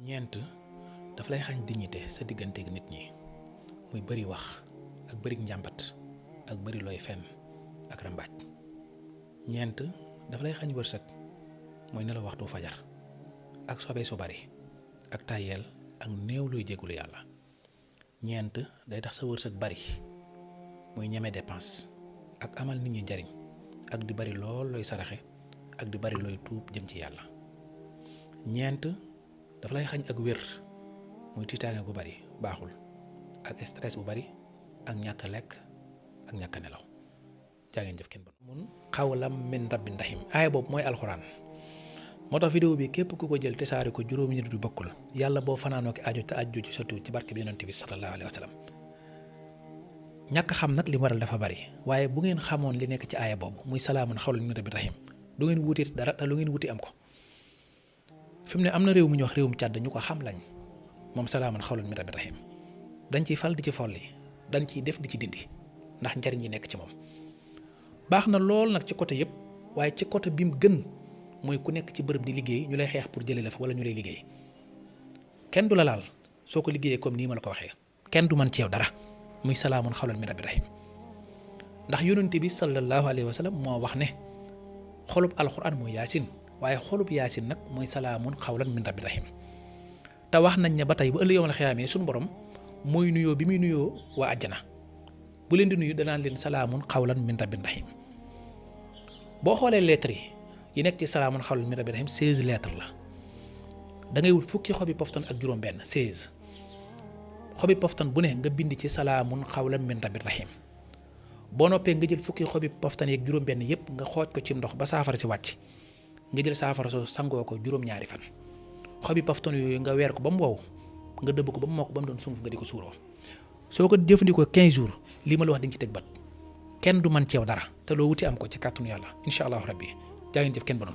ñeent daf lay xañ dignité sa diggante ak nit ñi muy bëri wax ak bëri njàmbat ak bëri looy fenn ak rambaaj. ñeent daf lay xañ wërsëg mooy nelaw waxtu fajar ak sobe su bari ak tàyyeel ak néew luy jéggulu yàlla. ñeent day tax sa wërsëg bari muy ñeme dépense ak amal nit ñi njariñ ak di bari lool looy saraxe ak di bari looy tuub jëm ci yàlla. ñeent daf lay xañ ak wér muy tiitaange gu bari baaxul ak stress bu bari ak ñàkk lekk ak ñàkk nelaw. jaa ngeen jëf kenn bon mun xawlam min rabbin rahim aaya boobu mooy alxuraan. moo tax vidéo bi képp ku ko jël te saari ko juróomi nit yu bokkul yàlla boo fanaanoo ki aajo te aajo ci sotti ci barke bi yonent bi sallallahu alayhi wa sallam. ñàkk xam nag li mu waral dafa bari waaye bu ngeen xamoon li nekk ci aaya boobu muy salaamun xawlan min rabbin rahim du ngeen wuti dara te lu ngeen wuti am ko. fi mu ne am na réew mu ñu wax réewum Càdd ñu ko xam lañ moom salaamun xawlan min rabbin rahim dañ ciy fal di ci folli dañ ciy def di ci dindi ndax njariñ yi nekk ci moom. baax na lool nag ci côté yëpp waaye ci côté bi mu gën mooy ku nekk ci bërëb di liggéey ñu lay xeex pour jëlee la fa wala ñu lay liggéey kenn du la laal soo ko liggéeyee comme nii ma la ko waxee kenn du mën ci yow dara muy salaamun xawlan min rabbin rahim. ndax yonent bi sallallahu alayhi wa sallam moo wax ne xolub alquran mooy yaasin waaye xolub yaasin nag mooy salaamun xawlan min rabbin rahim. te wax nañ ne ba tey bu ëllëg yawmal xiyaamee suñu borom mooy nuyoo bi muy nuyoo waa àjjana bu leen di nuyu danaan leen salaamun xawlan min rabbin rahim. boo xoolee lettres yi nekk ci salaamun xawlan min rabbin rahim 16 lettres la da ngay wut fukki xobi poftan ak juróom-benn 16 xobi poftan bu ne nga bind ci salaamun xawlan min rabbin rahim. boo noppee nga jël fukki xobi poftan yeeg juróom-benn yépp nga xooj ko ci ndox ba saafara si wàcc nga jël saafara soo sangoo ko juróom-ñaari fan. xobi poftan yooyu nga weer ko ba mu wow nga dëbb ko ba mu mokk ba mu doon sunguf nga di ko suuroo soo ko jëfandikoo 15 jours lii ma la wax di nga ci teg bat kenn du man ci yow dara te loo wuti am ko ci kàttanu yàlla incha allahu rabbi jaa ngeen jëf kenn banul